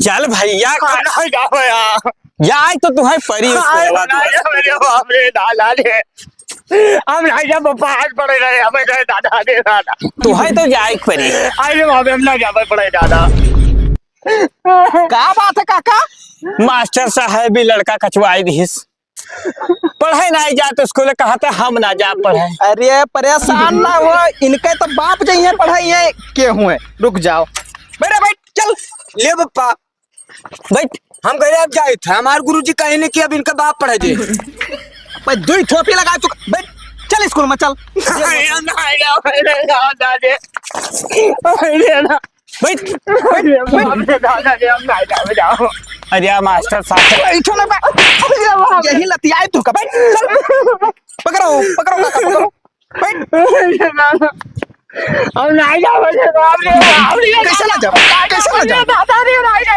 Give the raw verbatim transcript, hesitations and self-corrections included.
चल भइया, हम नहीं जाबे यार। जाए तो तुहैं परी अरे स्कूलवा। नहीं जाबे रे बाप रे दादा रे। हम नहीं जाबे, पप्पा हाथ पड़े रहे, हमें रहे दादा रे दादा। तुहैं तो जाए के परी। अरे बाप रे, हम नहीं जाबे पड़े दादा। का बात है काका? मास्टर साहब भी लड़का कचवाई दिहिस। पढ़े नाहीं जात स्कूल, कहत हम ना जा पढ़े। अरे परेशान ना हो, इनके तो बाप जइहैं पढ़ाई है, के हुए, रुक जाओ। बैठ, बैठ, चल। ले पप्पा। बैठ। हम कहे अब जाइत है, हमार गुरुजी कहे नहीं कि अब इनका बाप पढ़े दे। भाई, दुई थोपी लगा चुका, बैठ, चल स्कूल में चल। नहीं, हम नहीं जाबे, नहीं जाबे, दादा। अरे ना। बैठ, बैठ, अरे बाप रे, दादा रे, हम नहीं जाबे, जाओ। अरे यार, मास्टर साहब। बैठो ना, बैठ। अरे बाप रे। यही लतियाए तू का, बैठ, चल। पकड़ो, पकड़ो, काका, पकड़ो। बैठ। अरे दादा, हम नहीं जाबे, बाप रे, बाप रे। कैसे ना जाओ? कैसे ना जाओ? दादा रे, नहीं जाबे।